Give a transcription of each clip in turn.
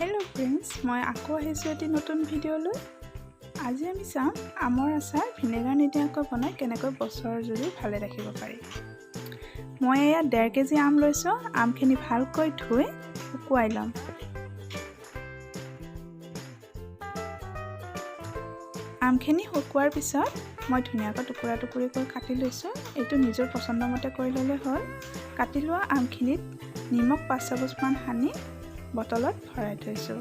Hello' friends, মই আকৌ আহিছোঁ এটি নতুন ভিডিঅ'লৈ। আজি আমি চাম আমৰ আচাৰ ভিনেগাৰ নিদিয়াকৈ বনাই কেনেকৈ বছৰ জুৰি ভালে ৰাখিব পাৰি। মই এয়া 1.5 কেজি আম লৈছোঁ। আমখিনি ভালকৈ ধুই শুকুৱাই ল'ম। আমখিনি শুকোৱাৰ পিছত মই ধুনীয়াকৈ টুকুৰা টুকুৰিকৈ কাটি লৈছোঁ। এইটো নিজৰ পচন্দমতে কৰি ল'লে হ'ল। কাটি লোৱা আমখিনিত নিমখ 5 চামুচমান সানি বটলত ভৰাই থৈছোঁ।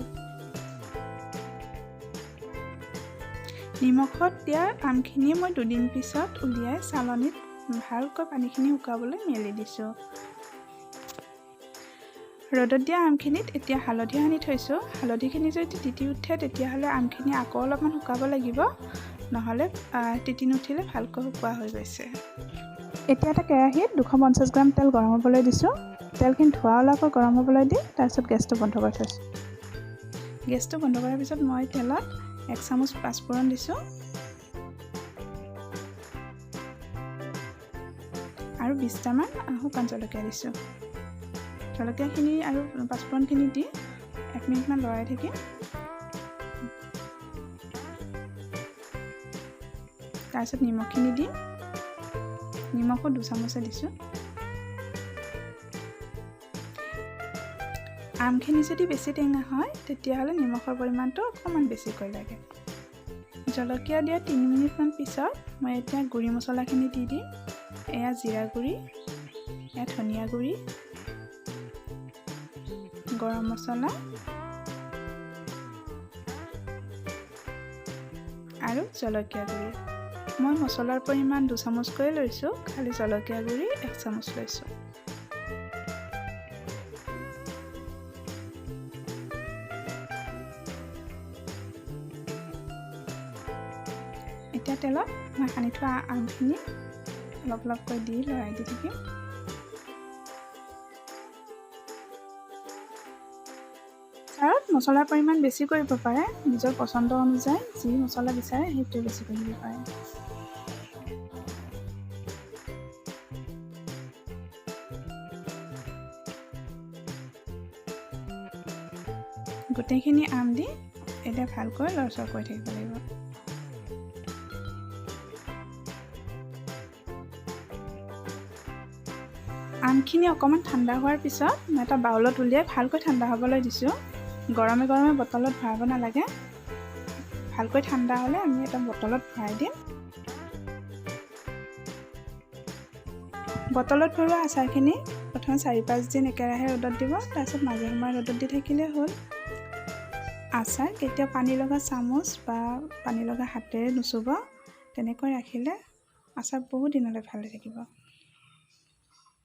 নিমখত দিয়া আমখিনি মই দুদিন পিছত উলিয়াই চালনীত ভালকৈ পানীখিনি শুকাবলৈ মেলি দিছোঁ। ৰ'দত দিয়া আমখিনিত এতিয়া হালধি সানি থৈছোঁ। হালধিখিনি যদি তিতি উঠে তেতিয়াহ'লে আমখিনি আকৌ অলপমান শুকাব লাগিব, নহ'লে তিতি নুঠিলে ভালকৈ শুকোৱা হৈ গৈছে। এতিয়া এটা কেৰাহীত 250 গ্ৰাম তেল গৰম হ'বলৈ দিছোঁ। তেলখিনি ধোৱা ওলোৱাকৈ গৰম হ'বলৈ দি তাৰপিছত গেছটো বন্ধ কৰি থৈছোঁ। গেছটো বন্ধ কৰাৰ পিছত মই তেলত 1 চামুচ পাঁচফোৰণ দিছোঁ আৰু 20টামান শুকান জলকীয়া দিছোঁ। জলকীয়াখিনি আৰু পাঁচফোৰণখিনি দি 1 মিনিটমান লৰাই থাকিম। তাৰপিছত নিমখখিনি দিম। নিমখো 2 চামুচে দিছোঁ। আমখিনি যদি বেছি টেঙা হয় তেতিয়াহ'লে নিমখৰ পৰিমাণটো অকণমান বেছিকৈ লাগে। জলকীয়া দিয়া 3 মিনিটমান পিছত মই এতিয়া গুড়ি মছলাখিনি দি দিম। এয়া জিৰা গুড়ি, এয়া ধনিয়া গুড়ি, গৰম মছলা আৰু জলকীয়া গুড়ি। মই মছলাৰ পৰিমাণ 2 চামুচকৈ লৈছোঁ, খালি জলকীয়া গুড়ি 1 চামুচ লৈছোঁ। এতিয়া তেলত মই সানি থোৱা আমখিনি অলপ অলপকৈ দি লৰাই দি থাকিম। আচাৰত মছলাৰ পৰিমাণ বেছি কৰিব পাৰে, নিজৰ পচন্দ অনুযায়ী যি মছলা বিচাৰে সেইটোৱে বেছি কৰিব পাৰে। গোটেইখিনি আম দি এতিয়া ভালকৈ লৰচৰ কৰি থাকিব লাগিব। আমখিনি অকণমান ঠাণ্ডা হোৱাৰ পিছত মই এটা বাউলত উলিয়াই ভালকৈ ঠাণ্ডা হ'বলৈ দিছোঁ। গৰমে গৰমে বটলত ভৰাব নালাগে, ভালকৈ ঠাণ্ডা হ'লে আমি এটা বটলত ভৰাই দিম। বটলত ভৰোৱা আচাৰখিনি প্ৰথমে 4-5 দিন একেৰাহে ৰ'দত দিব, তাৰপিছত মাজে সময়ে ৰ'দত দি থাকিলে হ'ল। আচাৰ কেতিয়াও পানী লগা চামুচ বা পানী লগা হাতেৰে নুচুব, তেনেকৈ ৰাখিলে আচাৰ বহুত দিনলৈ ভালে থাকিব।